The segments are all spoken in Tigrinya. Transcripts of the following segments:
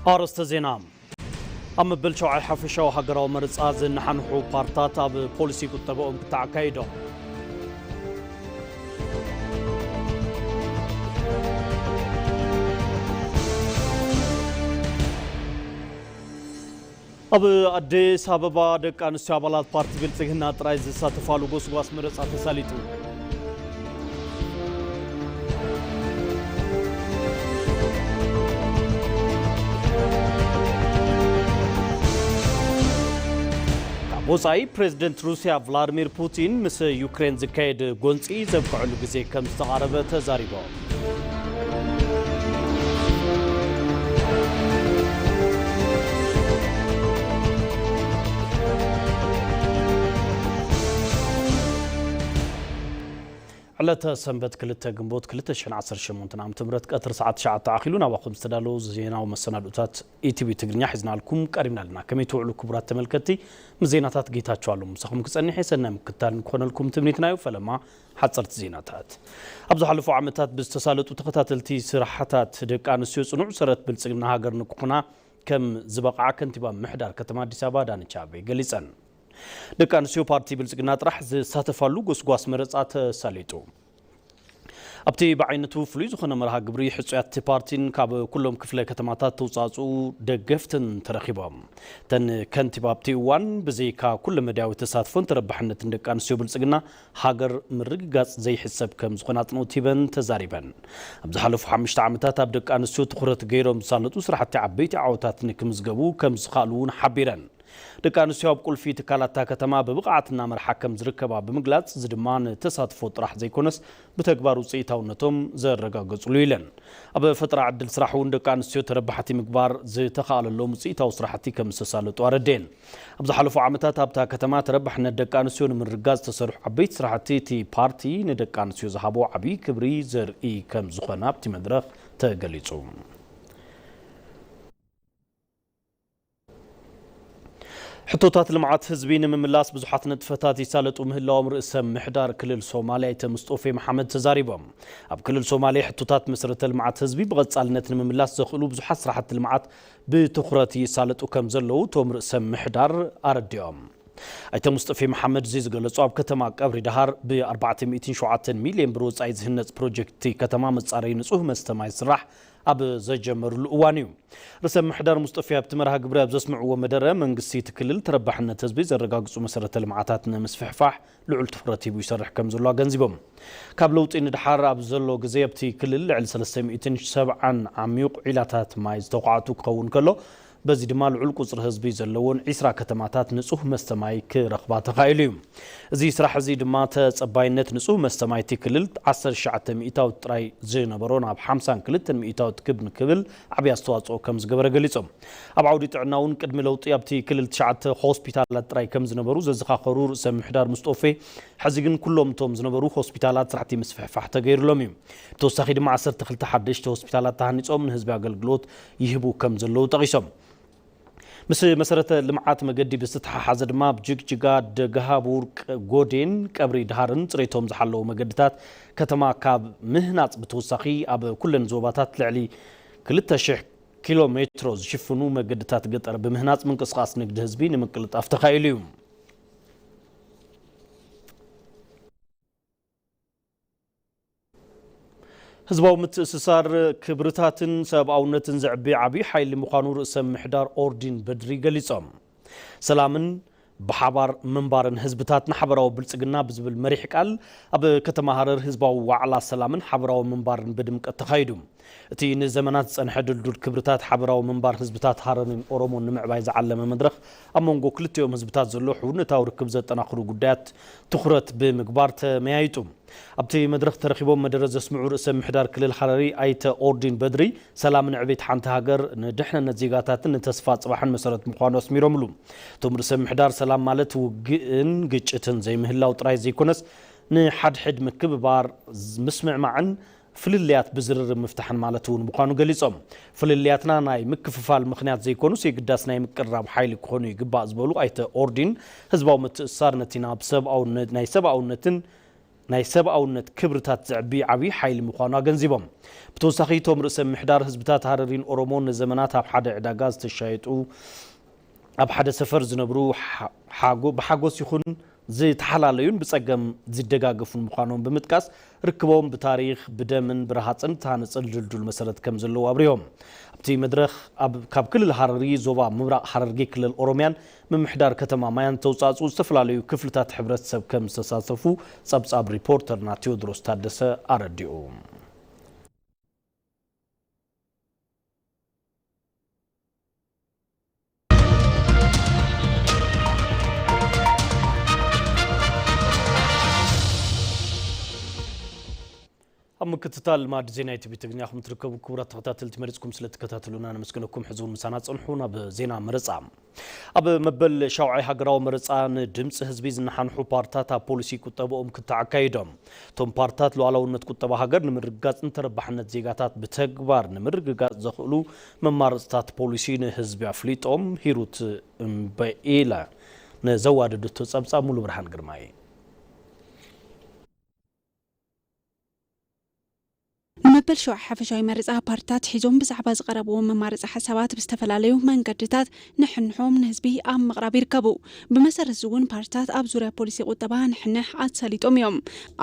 ኣርእስተ ዜና። ኣብ መበል ሸውዓይ ሓፈሻዊ ሃገራዊ መረጻ ዝነሓንሑ ፓርትታት ኣብ ፖሊሲ ቁጠባኦም ክተዓካይዶም። ኣብ ኣዲስ ኣበባ ደቂ ኣንስትዮ ኣባላት ፓርቲ ብልጽግና ጥራይ ዝሳተፋሉ ጎስጓስ መረጻ ተሳሊጡ። ካብ ወጻኢ፣ ፕሬዝደንት ሩስያ ቭላድሚር ፑቲን ምስ ዩክሬን ዝካየድ ጎንጺ ዘብቅዐሉ ግዜ ከም ዝተቓረበ ተዛሪቦም። ዕለተ ሰንበት ክልተ ግንቦት ክልተ ሽሕን ዓሰርተ ሸሞንተን ዓመተ ምህረት ቀትሪ ሰዓት ትሽዓተ ኣኺሉ ናባኹም ዝተዳለዉ ዜናዊ መሰናድኦታት ኢቲቪ ትግርኛ ሒዝናልኩም ቀሪብና ኣለና። ከመይ ትውዕሉ ክቡራት ተመልከትቲ? ምስ ዜናታት ጌታቸው ኣለሙ ምሳኹም ክጸንሕ እየ። ሰናይ ምክትታል ንክኾነልኩም ትምኒትና እዩ። ፈለማ ሓጸርቲ ዜናታት። ኣብ ዝሓለፉ ዓመታት ብዝተሳለጡ ተኸታተልቲ ስራሕታት ደቂ ኣንስትዮ ጽኑዕ ሰረት ብልጽግና ሃገር ንክኾና ከም ዝበቕዓ ከንቲባ ምሕዳር ከተማ ኣዲስ ኣበባ ኣዳነች ኣቤቤ ገሊጸን። ደቂ ኣንስትዮ ፓርቲ ብልጽግና ጥራሕ ዝሳተፋሉ ጎስጓስ መረጻ ተሳሊጡ። ኣብቲ ብዓይነቱ ፍሉይ ዝኾነ መርሃ ግብሪ፣ ሕጹያት ፓርቲን ካብ ኩሎም ክፍለ ከተማታት ተውጻጽኡ ደገፍትን ተረኺቦም። እተን ከንቲባ ኣብቲ እዋን፣ ብዘይካ ኩለ መዳያዊ ተሳትፎን ተረባሕነትን ደቂ ኣንስትዮ ብልጽግና፣ ሃገር ምርግጋጽ ዘይሕሰብ ከም ዝኾነ ኣጽንኦት ሂበን ተዛሪበን። ኣብ ዝሓለፉ ሓሙሽተ ዓመታት ኣብ ደቂ ኣንስትዮ ትኹረት ገይሮም ዝሳለጡ ስራሕቲ ዓበይቲ ዓወታት ንክምዝገቡ ከም ዝኸኣሉ እውን ሓቢረን። ደቂ ኣንስትዮ ኣብ ቁልፊ ትካላት እታ ከተማ ብብቕዓት እናመርሓ ከም ዝርከባ ብምግላጽ፣ እዚ ድማ ንተሳትፎ ጥራሕ ዘይኮነስ ብተግባር ውፅኢታውነቶም ዘረጋገጹሉ ኢለን። ኣብ ፈጠራ ዕድል ስራሕ እውን ደቂ ኣንስትዮ ተረባሕቲ ምግባር ዝተኻእለሎም ውፅኢታዊ ስራሕቲ ከም ዝተሳለጡ ኣረድኤን። ኣብ ዝሓለፉ ዓመታት ኣብታ ከተማ ተረባሕነት ደቂ ኣንስትዮ ንምርጋጽ ዝተሰርሑ ዓበይቲ ስራሕቲ እቲ ፓርቲ ንደቂ ኣንስትዮ ዝሃቦ ዓብዪ ክብሪ ዘርኢ ከም ዝኾነ ኣብቲ መድረኽ ተገሊጹ። ሕቶታት ልምዓት ህዝቢ ንምምላስ ብዙሓት ንጥፈታት ይሳለጡ ምህላዎም ርእሰ ምሕዳር ክልል ሶማሌ ኣይተ ሙስጦፌ መሓመድ ተዛሪቦም። ኣብ ክልል ሶማሌ ሕቶታት መሰረተ ልምዓት ህዝቢ ብቐጻልነት ንምምላስ ዘኽእሉ ብዙሓት ስራሕቲ ልምዓት ብትኹረት ይሳለጡ ከም ዘለዉ እቶም ርእሰ ምሕዳር ኣረዲኦም። ኣይተ ሙስጠፌ መሓመድ እዚ ዝገለጹ ኣብ ከተማ ቀብሪ ደሃር ብ ኣርባዕተ ሚእትን ሸውዓተን ሚልዮን ብር ወጻኢ ዝህነጽ ፕሮጀክት ከተማ መጻረዪ ንጹህ መስተ ማይ ዝስራሕ ኣብ ዘጀመሩሉ እዋን እዩ። ርእሰ ምሕዳር ሙስጠፌ ኣብቲ መርሃ ግብሪ ኣብ ዘስምዕዎ መደረ፣ መንግስቲ እቲ ክልል ተረባሕነት ህዝቢ ዘረጋግጹ መሰረተ ልምዓታት ንምስፍሕፋሕ ልዑል ትኹረት ሂቡ ይሰርሕ ከም ዘሎ ኣገንዚቦም። ካብ ለውጢ ንድሓር ኣብ ዘሎ ግዜ ኣብቲ ክልል ልዕሊ ሰለስተ ሚእትን ሰብዓን ዓሚቕ ዒላታት ማይ ዝተዃዕቱ ክኸውን ከሎ፣ በዚ ድማ ልዑል ቁጽሪ ህዝቢ ዘለወን ዒስራ ከተማታት ንጹህ መስተ ማይ ክረኽባ ተኻኢሉ እዩ። እዚ ስራሕ እዚ ድማ ተጸባይነት ንጹህ መስተ ማይ እቲ ክልል ዓሰርተ ትሽዓተ ሚእታዊት ጥራይ ዝነበሮ ናብ ሓምሳን ክልተን ሚእታዊት ክብ ንክብል ዓብዪ ኣስተዋጽኦ ከም ዝገበረ ገሊጾም። ኣብ ዓውዲ ጥዕና እውን ቅድሚ ለውጢ ኣብቲ ክልል ትሽዓተ ሆስፒታላት ጥራይ ከም ዝነበሩ ዘዘኻኸሩ ርእሰ ምሕዳር ሙስጦፌ፣ ሕዚ ግን ኩሎም እቶም ዝነበሩ ሆስፒታላት ስራሕቲ ምስፍሕፋሕ ተገይሩሎም እዩ። ብተወሳኺ ድማ ዓሰርተ ክልተ ሓደሽቲ ሆስፒታላት ተሃኒጾም ንህዝቢ ኣገልግሎት ይህቡ ከም ዘለዉ ጠቒሶም። ምስ መሰረተ ልምዓት መገዲ ብዝተተሓሓዘ ድማ ኣብ ጅግጅጋ፣ ደገሃቡር፣ ቅ-፣ ጎዴን፣ ቀብሪ ድሃርን ጽሬቶም ዝሓለዉ መገድታት ከተማ ካብ ምህናጽ ብተወሳኺ ኣብ ኩለን ዞባታት ልዕሊ ክልተ ሽሕ ኪሎ ሜትሮ ዝሽፍኑ መገድታት ገጠር ብምህናጽ ምንቅስቓስ ንግዲ ህዝቢ ንምቅልጣፍ ተኻኢሉ እዩ። ህዝባዊ ምትእስሳር ክብርታትን ሰብኣውነትን ዘዕቢ ዓብዪ ሓይሊ ምዃኑ ርእሰ ምሕዳር ኦርዲን በድሪ ገሊጾም። ሰላምን ብሓባር ምንባርን ህዝብታት ንሓበራዊ ብልጽግና ብዝብል መሪሕ ቃል ኣብ ከተማ ሃረር ህዝባዊ ዋዕላ ሰላምን ሓበራዊ ምንባርን ብድምቀት ተኻይዱ። እቲ ንዘመናት ዝጸንሐ ድልዱል ክብርታት ሓበራዊ ምንባር ህዝብታት ሃረርን ኦሮሞን ንምዕባይ ዝዓለመ መድረኽ ኣብ መንጎ ክልቲኦም ህዝብታት ዘሎ ሕውነታዊ ርክብ ዘጠናኽሩ ጉዳያት ትኹረት ብምግባር ተመያይጡ። ኣብቲ መድረኽ ተረኺቦም መደረ ዘስምዑ ርእሰ ምሕዳር ክልል ሃረሪ ኣይተ ኦርዲን በድሪ፣ ሰላምን ዕቤት ሓንቲ ሃገር ንድሕንነት ዜጋታትን ንተስፋ ጽባሕን መሰረት ምዃኑ ኣስሚሮምሉ። እቶም ርእሰ ምሕዳር፣ ሰላም ማለት ውግእን ግጭትን ዘይምህላው ጥራይ ዘይኮነስ፣ ንሓድሕድ ምክብባር፣ ምስምዕማዕን ፍልልያት ብዝርርብ ምፍታሕን ማለት እውን ምዃኑ ገሊጾም። ፍልልያትና ናይ ምክፍፋል ምኽንያት ዘይኮኑስ የግዳስ ናይ ምቅርራብ ሓይሊ ክኾኑ ይግባእ ዝበሉ ኣይተ ኦርዲን፣ ህዝባዊ ምትእስሳር ነቲ ናብ ሰብኣውነት፣ ናይ ሰብኣውነትን ናይ ሰብኣውነት ክብርታት ዘዕቢ ዓብዪ ሓይሊ ምዃኑ ኣገንዚቦም። ብተወሳኺ፣ እቶም ርእሰ ምሕዳር ህዝብታት ሃረሪን ኦሮሞን ንዘመናት ኣብ ሓደ ዕዳጋ ዝተሻየጡ፣ ኣብ ሓደ ሰፈር ዝነብሩ፣ ሓ-፣ ሓጎ-፣ ብሓጎስ ይኹን ዝተሓላለዩን ብጸገም ዝደጋገፉን ምዃኖም ብምጥቃስ፣ ርክቦም ብታሪኽ፣ ብደምን ብረሃጽን ዝተሃነጸ ድልዱል መሰረት ከም ዘለዎ ኣብሪሆም። ኣብቲ መድረኽ፣ ኣብ፣ ካብ ክልል ሃረሪ፣ ዞባ ምብራቕ ሃረርጌ፣ ክልል ኦሮሚያን ምምሕዳር ከተማ ማያን ተውጻእጽኡ ዝተፈላለዩ ክፍልታት ሕብረተሰብ ከም ዝተሳተፉ ጸብጻብ ሪፖርተርና ቴዎድሮስ ታደሰ ኣረዲኡ። ኣብ ምክትታል ማዕዲ ዜና ኢቲቪ ትግርኛ ኢኹም ትርከቡ። ክቡራት ተኸታተልቲ፣ መሪጽኩም ስለ ትከታተሉና ነመስግነኩም። ሕዚ እውን ምሳና ጽንሑ። ናብ ዜና መረጻ። ኣብ መበል ሻውዓይ ሃገራዊ መረጻ ንድምጺ ህዝቢ ዝነሓንሑ ፓርትታት ኣብ ፖሊሲ ቁጠብኦም ክትዕ ኣካይዶም። እቶም ፓርትታት ሉዓላውነት ቁጠባ ሃገር ንምርግጋጽን ተረባሕነት ዜጋታት ብተግባር ንምርግጋጽ ዘኽእሉ መማረጽታት ፖሊሲ ንህዝቢ ኣፍሊጦም። ሂሩት እምበኢለ ንዘዋደደቶ ጸብጻብ ሙሉ ብርሃን ግርማይ። ንመበል ሸውዓይ ሓፈሻዊ መረጻ ፓርትታት ሒዞም ብዛዕባ ዝቐረብዎም መማረጺ ሓሳባት ብዝተፈላለዩ መንገድታት ንሕንሖም ንህዝቢ ኣብ ምቕራብ ይርከቡ። ብመሰረት እዚ እውን ፓርትታት ኣብ ዙርያ ፖሊሲ ቁጠባ ንሕንሕ ኣሳሊጦም እዮም።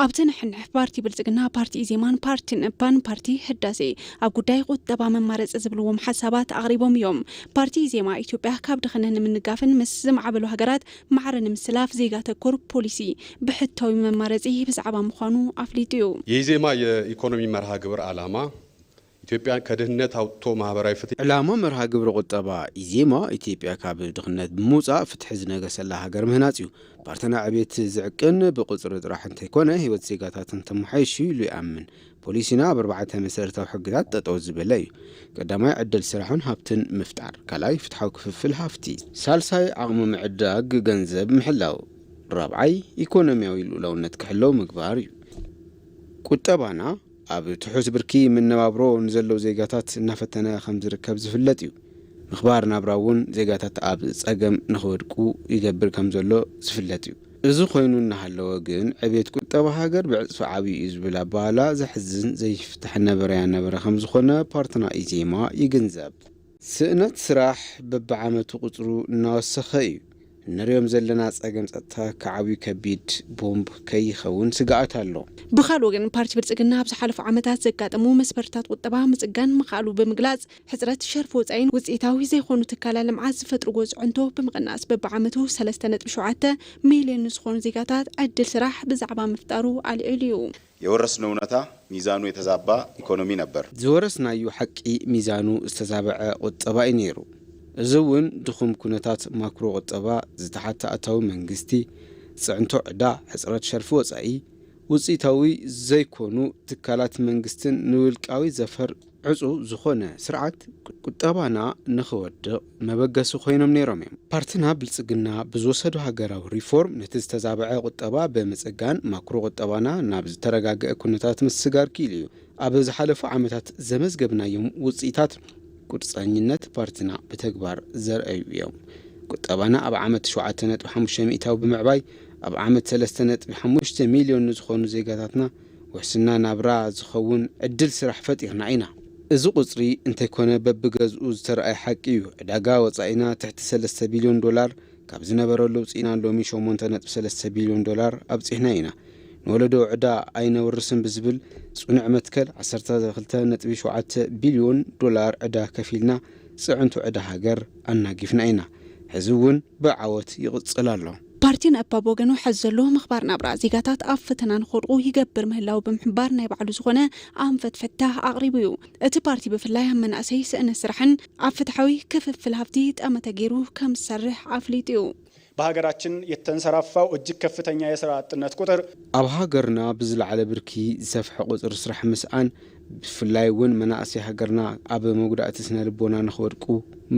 ኣብቲ ንሕንሕ ፓርቲ ብልጽግና፣ ፓርቲ ኢዜማን ፓርቲ ነባን ፓርቲ ህዳሴ ኣብ ጉዳይ ቁጠባ መማረጺ ዝብልዎም ሓሳባት ኣቕሪቦም እዮም። ፓርቲ ኢዜማ ኢትዮጵያ ካብ ድኽነት ንምንጋፍን ምስ ዝማዕበሉ ሃገራት ማዕረ ንምስላፍ ዜጋ ተኮር ፖሊሲ ብሕታዊ መማረጺ ብዛዕባ ምዃኑ ኣፍሊጡ እዩ። የኢዜማ የኢኮኖሚ መርሃ ግብር ዓላማ ኢትዮጵያን ከድህነት ኣውጥቶ ማህበራዊ ፍትሒ። ዕላማ መርሃ ግብሪ ቁጠባ ኢዜማ ኢትዮጵያ ካብ ድኽነት ብምውፃእ ፍትሒ ዝነገሰላ ሃገር ምህናፅ እዩ። ፓርትና ዕቤት ዝዕቅን ብቁፅሪ ጥራሕ እንተይኮነ ህይወት ዜጋታት እንተመሓይሽ እዩ ኢሉ ይኣምን። ፖሊሲና ኣብ ኣርባዕተ መሰረታዊ ሕግታት ጠጠው ዝበለ እዩ። ቀዳማይ ዕድል ስራሕን ሃብትን ምፍጣር፣ ካልኣይ ፍትሓዊ ክፍፍል ሃፍቲ፣ ሳልሳይ ዓቕሚ ምዕዳግ ገንዘብ ምሕላው፣ ራብዓይ ኢኮኖሚያዊ ልኡላውነት ክሕለው ምግባር እዩ። ቁጠባና ኣብ ትሑት ብርኪ መነባብሮ ንዘለዉ ዜጋታት እናፈተነ ከም ዝርከብ ዝፍለጥ እዩ። ምኽባር ናብራ እውን ዜጋታት ኣብ ጸገም ንኽወድቁ ይገብር ከም ዘሎ ዝፍለጥ እዩ። እዚ ኮይኑ እናሃለወ ግን ዕቤት ቁጠባ ሃገር ብዕጽፊ ዓብዩ እዩ ዝብል ኣባህላ ዘሕዝን ዘይፍታሕ ነበረያ ነበረ ከም ዝኾነ ፓርትና ኢዜማ ይግንዘብ። ስእነት ስራሕ በብዓመቱ ቁጽሩ እናወሰኸ እዩ። እንሪኦም ዘለና ጸገም ጸጥታ ክዓብዩ ከቢድ ቦምብ ከይኸውን ስግኣት ኣሎ። ብኻልእ ወገን ፓርቲ ብልጽግና ኣብ ዝሓለፉ ዓመታት ዘጋጠሙ መስፈርትታት ቁጠባ ምጽጋን ምኽኣሉ ብምግላጽ ሕጽረት ሸርፊ ወጻኢን ውጽኢታዊ ዘይኾኑ ትካላት ልምዓት ዝፈጥርዎ ጽዕንቶ ብምቕናስ በብዓመቱ ሰለስተ ነጥቢ ሸውዓተ ሚልዮን ንዝኾኑ ዜጋታት ዕድል ስራሕ ብዛዕባ ምፍጣሩ ኣልዒሉ እዩ። የወረስነው እውነታ ሚዛኑ የተዛባ ኢኮኖሚ ነበር። ዝወረስናዩ ሓቂ ሚዛኑ ዝተዛበዐ ቁጠባ እዩ ነይሩ። እዚ እውን ድኹም ኩነታት ማክሮ ቁጠባ፣ ዝተሓተ ኣታዊ መንግስቲ፣ ፅዕንቶ ዕዳ፣ ሕፅረት ሸርፊ ወፃኢ፣ ውፅኢታዊ ዘይኮኑ ትካላት መንግስትን ንውልቃዊ ዘፈር ዕፁ ዝኾነ ስርዓት ቁጠባና ንኽወድቕ መበገሲ ኮይኖም ነይሮም እዮም። ፓርትና ብልፅግና ብዝወሰዶ ሃገራዊ ሪፎርም ነቲ ዝተዛበዐ ቁጠባ ብምፅጋን ማክሮ ቁጠባና ናብ ዝተረጋገአ ኩነታት ምስጋር ክኢሉ እዩ። ኣብ ዝሓለፉ ዓመታት ዘመዝገብናዮም ውፅኢታት ቁርፀኝነት ፓርትና ብተግባር ዘርአዩ እዮም። ቁጠባና ኣብ ዓመት ሸውዓተ ነጥቢ ሓሙሽተ ሚእታዊ ብምዕባይ ኣብ ዓመት ሰለስተ ነጥቢ ሓሙሽተ ሚልዮን ንዝኾኑ ዜጋታትና ውሕስና ናብራ ዝኸውን ዕድል ስራሕ ፈጢርና ኢና። እዚ ቁፅሪ እንተይኮነ በብገዝኡ ዝተረኣየ ሓቂ እዩ። ዕዳጋ ወፃኢና ትሕቲ ሰለስተ ቢልዮን ዶላር ካብ ዝነበረሉ ኣውፂእና ሎሚ ሸሞንተ ነጥቢ ሰለስተ ቢልዮን ዶላር ኣብፂሕና ኢና። ንወለዶ ዕዳ ኣይነውርስን ብዝብል ፅኑዕ መትከል ዓሰርተ ክልተ ነጥቢ ሸውዓተ ቢልዮን ዶላር ዕዳ ከፊልና ፅዕንቶ ዕዳ ሃገር ኣናጊፍና ኢና። ሕዚ እውን ብዓወት ይቕፅል ኣሎ። ፓርቲ ነእፓ ብወገኑ ሐዚ ዘሎ ምኽባር ናብራ ዜጋታት ኣብ ፈተና ንኽወድቑ ይገብር ምህላው ብምሕባር ናይ ባዕሉ ዝኾነ ኣንፈት ፍታህ ኣቕሪቡ እዩ። እቲ ፓርቲ ብፍላይ ኣብ መናእሰይ ስእነት ስራሕን ኣብ ፍትሓዊ ክፍፍል ሃፍቲ ጠመተ ገይሩ ከም ዝሰርሕ ኣፍሊጡ እዩ። በሀገራችን የተንሰራፋው እጅግ ከፍተኛ የስራ አጥነት ቁጥር ኣብ ሃገርና ብዝለዓለ ብርኪ ዝሰፍሐ ቁፅሪ ስራሕ ምስኣን ብፍላይ እውን መናእሰይ ሃገርና ኣብ መጉዳእቲ ስነ ልቦና ንኽወድቁ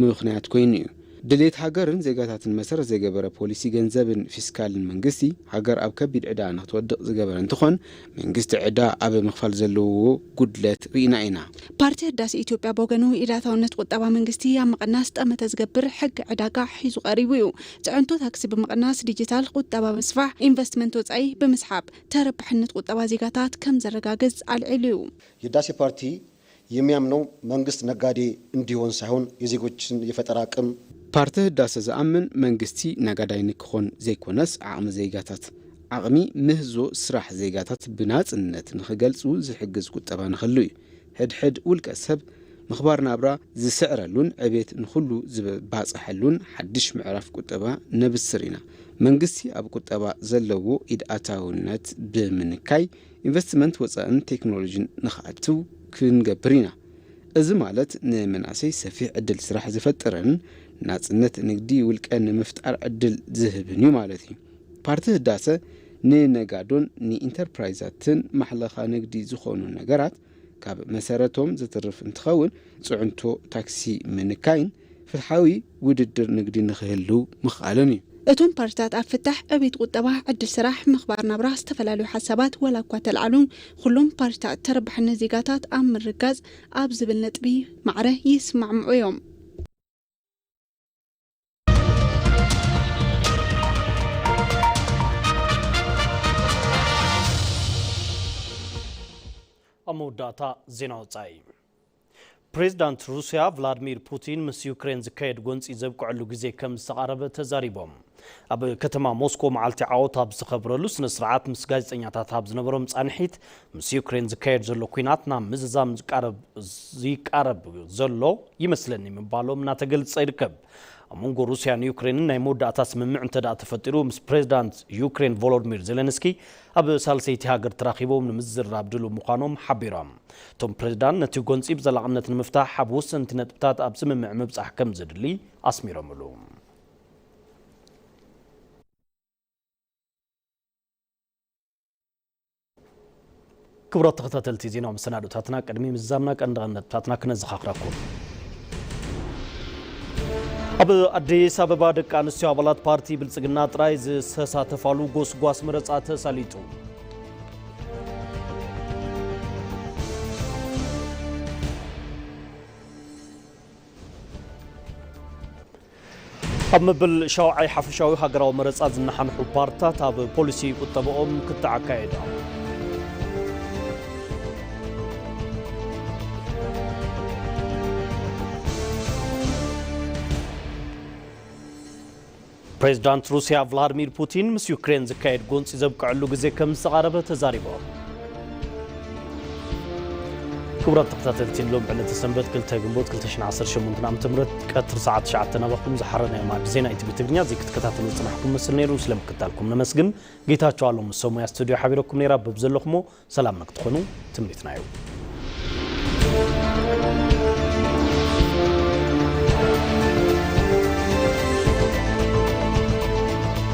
ምኽንያት ኮይኑ እዩ። ድሌት ሃገርን ዜጋታትን መሰረት ዘገበረ ፖሊሲ ገንዘብን ፊስካልን መንግስቲ፣ ሃገር ኣብ ከቢድ ዕዳ ንክትወድቕ ዝገበረ እንትኾን፣ መንግስቲ ዕዳ ኣብ ምኽፋል ዘለዎ ጉድለት ርኢና ኢና። ፓርቲ ህዳሴ ኢትዮጵያ ብወገኑ፣ ኢዳታውነት ቁጠባ መንግስቲ ኣብ ምቕናስ ጠመተ ዝገብር ሕጊ ዕዳጋ ሒዙ ቀሪቡ እዩ። ፅዕንቶ ታክሲ ብምቕናስ፣ ዲጂታል ቁጠባ ምስፋሕ፣ ኢንቨስትመንት ወፃኢ ብምስሓብ፣ ተረባሕነት ቁጠባ ዜጋታት ከም ዘረጋግፅ ኣልዒሉ እዩ። የህዳሴ ፓርቲ የሚያምነው መንግስት ነጋዴ እንዲሆን ሳይሆን የዜጎችን የፈጠራ አቅም። ፓርቲ ህዳሰ ዝኣምን መንግስቲ ነጋዳይ ንክኾን ዘይኮነስ ዓቕሚ ዜጋታት፣ ዓቕሚ ምህዞ ስራሕ ዜጋታት ብናጽነት ንክገልጹ ዝሕግዝ ቁጠባ ንክህሉ እዩ። ሕድሕድ ውልቀ ሰብ ምኽባር ናብራ ዝስዕረሉን ዕቤት ንኹሉ ዝበባጽሐሉን ሓድሽ ምዕራፍ ቁጠባ ነብስር ኢና። መንግስቲ ኣብ ቁጠባ ዘለዎ ኢድ ኣታውነት ብምንካይ ኢንቨስትመንት ወፃእን ቴክኖሎጂን ንኽኣትው ክንገብር ኢና። እዚ ማለት ንመናእሰይ ሰፊሕ ዕድል ስራሕ ዝፈጥርን ናፅነት ንግዲ ውልቀ ንምፍጣር ዕድል ዝህብን እዩ ማለት እዩ። ፓርቲ ህዳሰ ንነጋዶን ንኢንተርፕራይዛትን ማሕለኻ ንግዲ ዝኾኑ ነገራት ካብ መሰረቶም ዘትርፍ እንትኸውን፣ ፅዕንቶ ታክሲ ምንካይን ፍትሓዊ ውድድር ንግዲ ንክህልው ምኽኣልን እዩ። እቶም ፓርትታት ኣብ ፍታሕ ዕቤት ቁጠባ፣ ዕድል ስራሕ፣ ምኽባር ናብራ ዝተፈላለዩ ሓሳባት ዋላ እኳ ተልዓሉ፣ ኩሎም ፓርትታት ተረባሕነት ዜጋታት ኣብ ምርጋፅ ኣብ ዝብል ነጥቢ ማዕረ ይስማዕምዑ እዮም። ኣብ መወዳእታ ዜና ወጻኢ። ፕሬዚዳንት ሩስያ ቭላድሚር ፑቲን ምስ ዩክሬን ዝካየድ ጎንጺ ዘብቅዐሉ ግዜ ከም ዝተቓረበ ተዛሪቦም። ኣብ ከተማ ሞስኮ መዓልቲ ዓወት ኣብ ዝተኸብረሉ ስነ ስርዓት ምስ ጋዜጠኛታት ኣብ ዝነበሮም ጻንሒት፣ ምስ ዩክሬን ዝካየድ ዘሎ ኲናት ናብ ምዝዛም ዝቃረብ፣ ይቃረብ ዘሎ ይመስለኒ ምባሎም እናተገልጸ ይርከብ። ኣብ መንጎ ሩስያን ዩክሬንን ናይ መወዳእታ ስምምዕ እንተ ደኣ ተፈጢሩ፣ ምስ ፕሬዚዳንት ዩክሬን ቮሎዲሚር ዜሌንስኪ ኣብ ሳልሰይቲ ሃገር ተራኺቦም ንምዝርራብ ድሉው ምዃኖም ሓቢሮም። እቶም ፕሬዚዳንት ነቲ ጎንጺ ብዘላቕነት ንምፍታሕ ኣብ ወሰንቲ ነጥብታት ኣብ ስምምዕ ምብጻሕ ከም ዘድሊ ኣስሚሮምሉ። ክቡራት ተኸታተልቲ ዜናዊ መሰናዶታትና፣ ቅድሚ ምዝዛምና ቀንዲ ቀንዲ ነጥብታትና ክነዘኻኽረኩም። ኣብ ኣዲስ ኣበባ ደቂ ኣንስትዮ ኣባላት ፓርቲ ብልጽግና ጥራይ ዝተሳተፋሉ ጎስጓስ መረጻ ተሳሊጡ። ኣብ መበል ሻውዓይ ሓፈሻዊ ሃገራዊ መረጻ ዝነሓንሑ ፓርትታት ኣብ ፖሊሲ ቁጠባኦም ክተዓካየዳ። ፕሬዚዳንት ሩስያ ቭላድሚር ፑቲን ምስ ዩክሬን ዝካየድ ጎንጺ ዘብቅዐሉ ግዜ ከም ዝተቓረበ ተዛሪቦም። ክቡራት ተኸታተልቲ፣ ሎም ዕለተ ሰንበት ክልተ ግንቦት ክልተ ሽሕን ዓሰርተ ሸሞንተን ዓመተ ምህረት ቀትሪ ሰዓት ትሽዓተ ናባኹም ዝሓረናዮ ማዕዲ ዜና ኢቲቪ ትግርኛ እዚ ክትከታተሉ ዝጸናሕኩም መስል ነይሩ። ስለምክታልኩም ነመስግን። ጌታቸው ኣሎም ምስ ሰሙያ ስቱድዮ ሓቢረኩም ነይራ። በብዘለኹሞ ሰላም ንክትኾኑ ትምኒትና እዩ።